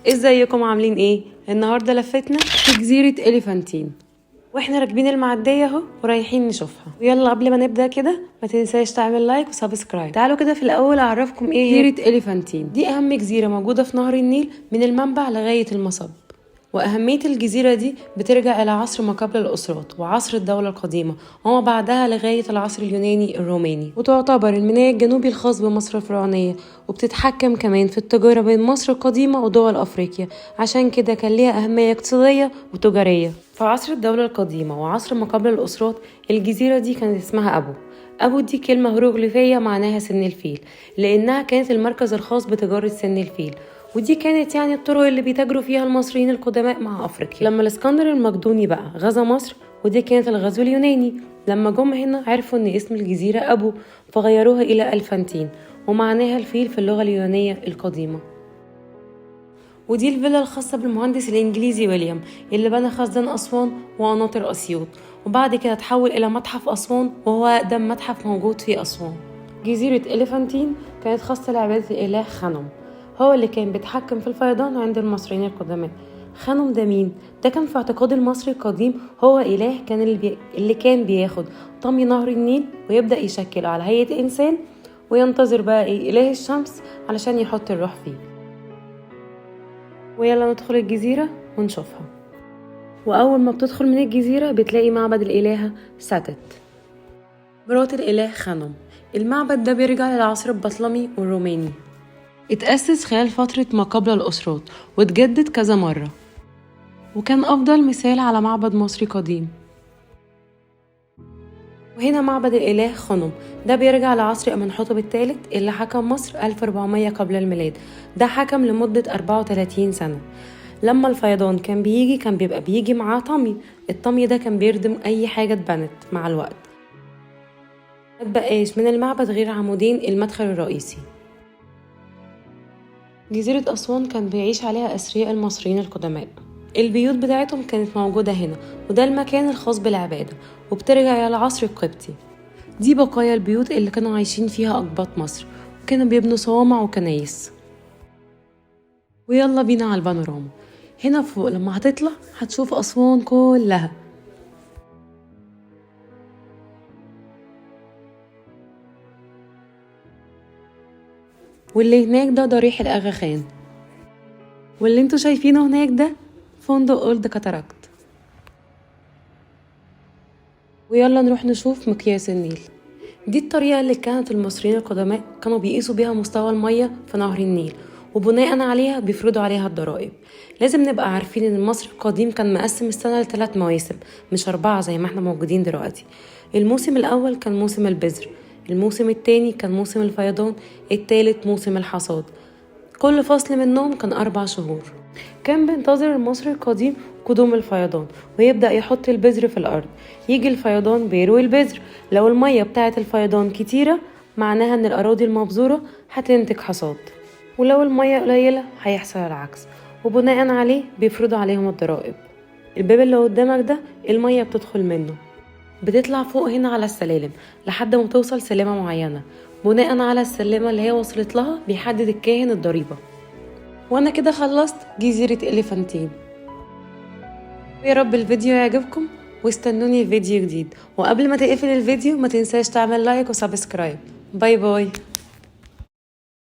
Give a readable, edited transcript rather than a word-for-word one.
ازيكم عاملين ايه؟ النهارده لفتنا في جزيرة إليفانتين، واحنا راكبين المعدية اهو ورايحين نشوفها. ويلا قبل ما نبدأ كده ما تنساش تعمل like و subscribe. تعالوا كده في الاول اعرفكم ايه جزيرة إليفانتين. دي اهم جزيرة موجودة في نهر النيل من المنبع لغاية المصب. وأهمية الجزيرة دي بترجع إلى عصر ما قبل الأسرات وعصر الدولة القديمة وما بعدها لغاية العصر اليوناني الروماني، وتعتبر الميناء الجنوبي الخاص بمصر الفرعونية، وبتتحكم كمان في التجارة بين مصر القديمة ودول أفريقيا، عشان كده كان ليها أهمية اقتصادية وتجارية. في عصر الدولة القديمة وعصر ما قبل الأسرات الجزيرة دي كانت اسمها أبو. أبو دي كلمة هيروغليفية معناها سن الفيل، لأنها كانت المركز الخاص بتجارة سن الفيل، ودي كانت يعني الطرق اللي بيتاجروا فيها المصريين القدماء مع أفريقيا. لما الاسكندر المقدوني بقى غزا مصر، ودي كانت الغزو اليوناني، لما جم هنا عرفوا ان اسم الجزيرة أبو فغيروها إلى ألفانتين، ومعناها الفيل في اللغة اليونانية القديمة. ودي الفيلا الخاصة بالمهندس الإنجليزي ويليام اللي بنى خزان أسوان وقناطر أسيوط، وبعد كده تحول إلى متحف أسوان، وهو أقدم متحف موجود في أسوان. جزيرة إليفانتين كانت خاصة لعبادة الإله خنم، هو اللي كان بيتحكم في الفيضان عند المصريين القدماء. خنم ده مين؟ ده كان في اعتقاد المصري القديم هو إله كان اللي كان بياخد طمي نهر النيل ويبدأ يشكله على هيئة إنسان، وينتظر بقى إيه؟ إله الشمس علشان يحط الروح فيه. ويلا ندخل الجزيرة ونشوفها. وأول ما بتدخل من الجزيرة بتلاقي معبد الإلهة ساتت مرات الإله خنم. المعبد ده بيرجع للعصر البطلمي والروماني، اتأسس خلال فترة ما قبل الأسرات واتجدد كذا مرة، وكان أفضل مثال على معبد مصري قديم. وهنا معبد الإله خنم، ده بيرجع لعصر أمنحتب الثالث اللي حكم مصر 1400 قبل الميلاد. ده حكم لمدة 34 سنة. لما الفيضان كان بيجي كان بيبقى بيجي معاه طمي، الطمي ده كان بيردم أي حاجة اتبنت مع الوقت. متبقاش من المعبد غير عمودين المدخل الرئيسي. جزيرة أسوان كان بيعيش عليها أثرياء المصريين القدماء، البيوت بتاعتهم كانت موجودة هنا، وده المكان الخاص بالعبادة، وبترجع إلى العصر القبطي. دي بقايا البيوت اللي كانوا عايشين فيها أقباط مصر، وكانوا بيبنوا صوامع وكنايس. ويلا بينا على البانوراما. هنا فوق لما هتطلع هتشوف أسوان كلها. واللي هناك ده ضريح الأغا خان، واللي انتوا شايفينه هناك ده فندق أولد كاتاراكت. ويلا نروح نشوف مقياس النيل. دي الطريقة اللي كانت المصريين القدماء كانوا بيقيسوا بيها مستوى المية في نهر النيل، وبناء عليها بيفرضوا عليها الضرائب. لازم نبقى عارفين ان المصري القديم كان مقسم السنة ل3 مواسم، مش 4 زي ما احنا موجودين دلوقتي. الموسم الأول كان موسم البذر، الموسم التاني كان موسم الفيضان، التالت موسم الحصاد. كل فصل منهم كان 4 شهور. كان بينتظر المصري القديم قدوم الفيضان ويبدأ يحط البذر في الأرض. يجي الفيضان بيروي البذر، لو المية بتاعة الفيضان كتيرة معناها ان الأراضي المبذورة هتنتج حصاد، ولو المية قليلة هيحصل العكس، وبناء عليه بيفرضوا عليهم الضرائب. الباب اللي قدامك ده المية بتدخل منه، بتطلع فوق هنا على السلالم لحد ما توصل سلمة معينة، بناء على السلمة اللي هي وصلت لها بيحدد الكاهن الضريبة. وانا كده خلصت جزيرة إليفانتين. ويا رب الفيديو يعجبكم، واستنوني في فيديو جديد. وقبل ما تقفل الفيديو ما تنساش تعمل like و subscribe. bye bye.